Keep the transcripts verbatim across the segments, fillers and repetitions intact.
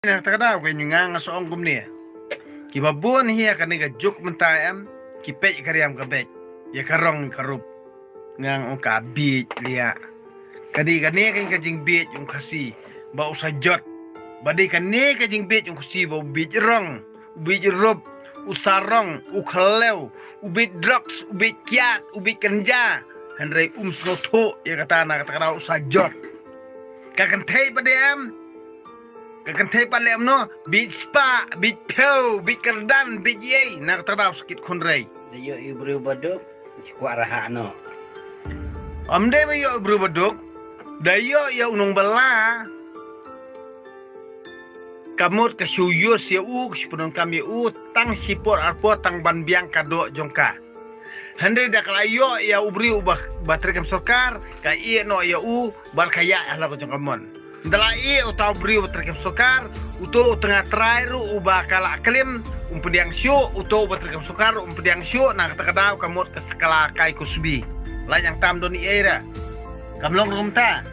na kata ka daw ka ïa nga nga sa ong kumne. Kiba bun hi ïa kane ka juk mynta em, ki peit ka riam ka beit, ïa ka rong ka rup. Nga ong ka bieit liah. Ka dei kane ka jingbieit u Khasi ba u sa jot. Ba dei kane ka jingbieit u Khasi ba u bieit rong, u bieit rup, u sarong, u khlem, u bieit drugs, u bieit kiad, u bieit kynja. Hynrei um sngewthuh ïa kata na kata ka daw u sa jot. Ka kynthei pat em, ka kynthei pat leh kumno, bieit spah, bieit phew, bieit kyrdan, bieit ei, na kata ka daw sa kit khun rei. Da ïoh ïa u briew ba duk, shi kwah raha no. Ym dei ba ïoh ïa u briew ba duk, da ïoh ïa u nongbylla. Ka mut ka shu use ïa u, ka shu pyndonkam ïa u, tang shi por ar por tang ban biang ka doh jong ka. Hynrei da ka la ïoh ïa u briew ba, ba trei kem sorkar, ka ïeh noh ïa u, bad ka ïaid ha la ka jong ka mon. Da la ïeh uta u briew ba trei kem sorkar, uto u tnga trai ruh uba ka la klim, um pdiang shuh, uto uba trei kem sorkar, um pdiang shuh, na kata ka daw ka mut ka skala kai kusbi. La ïang tam don ei ra. Kam long ruh kumta.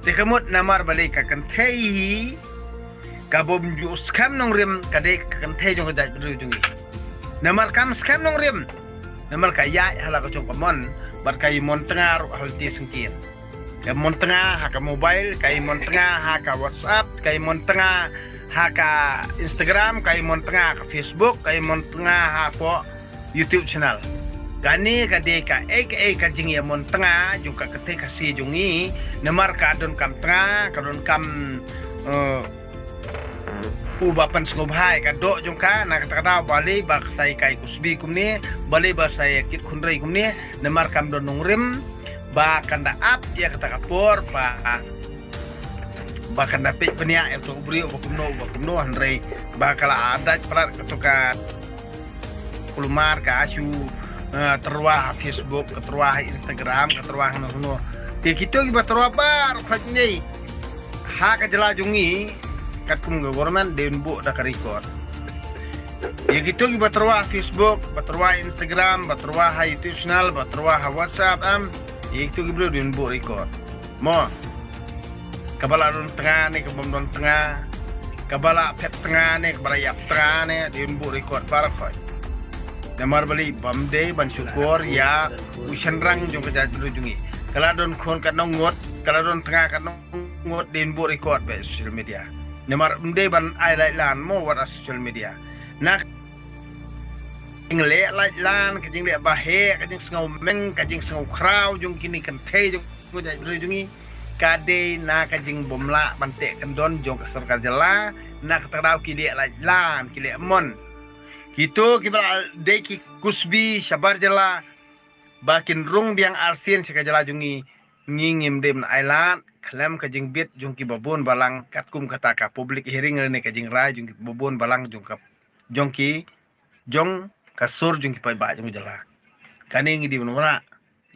Te ka mut namar balei ka kynthei hi, ka bym ju skhem nongrim ka dei ka kynthei jong ka jaitbynriew jong ngi. Namar kam skhem nongrim. Namar ka ïaid ha la ka jong ka mon, bad ka ïa mon tnga ruh ha lynti syngkien. Ka mon tnga ha ka mobile, ka ïa mon tnga ha ka WhatsApp, ka ïa mon tnga ha ka Instagram, ka ïa mon tnga ha ka Facebook, ka ïa mon tnga ha ka YouTube channel. Kane ka dei kaei kaei ka jingïamon tnga jong ka kynthei Khasi jong ngi, namar ka donkam tnga, ka donkam, eh, uba pynsngewbha ïa ka doh jong ka, na kata ka daw balei ba ka sa ïa kai kusbi kumne, balei ba sa ïa kit khun rei kumne, namar kam don nongrim ba kan da ap ïa kata ka por ba, ba kan da peit bniah ïa uto u briew uba kumno uba kumno, hynrei ba ka la dait palat kato ka kulmar ka shu, eh, tyrwa ha Facebook, ka tyrwa ha Instagram, ka tyrwa ha hano hano. Te kito kiba tyrwa baroh khoit ne ha ka jylla jong ngi, katkum ka government dei ban buh da ka record. Ïa kito kiba tyrwa ha Facebook, ba tyrwa ha Instagram, ba tyrwa ha YouTube channel, ba tyrwa ha WhatsApp, em, ïa kito kiba dei ban buh record. Mo. Kaba la don tnga ne kaba ym don tnga, kaba la phet tnga ne kaba la ïap tnga ne, dei ban buh record baroh khoit. Namar balei, bym dei ban shukor ïa u shynrang jong ka jaitbynriew jong ngi. Ka la don khun katno ngut, ka la don tnga katno ngut, dei ban buh record bad social media. Namar ym dei ban ai lait lan mo wat ha social media. Na ka jingleh lait lan, ka jingleh baheh, ka jingsngew meng, ka jingsngew khraw jong kine ki kynthei jong ka jaitbynriew jong ngi, ka dei na ka jingbymlah ban teh kyndon jong ka sorkar jylla, na kata ka daw ki leh lait lan, ki leh mon. Kito kiba la dei ki kusbi shabar jylla, ba kin rung biang arsien sha ka jylla jong ngi, ngi ngim dei ban ai lad khlem ka jingbit jong kiba bun balang, katkum kata ka public hearing ne ka jingrai jong kiba bun balang jong ka, jong ki, jong ka sur jong ki paidbah jong ka jylla. Kane ngi dei ban wanrah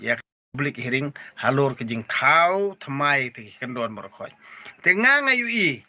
ïa ka public hearing halor ka jingthaw thymmai te ki kyndon baroh khoit. Te nga nga ïohi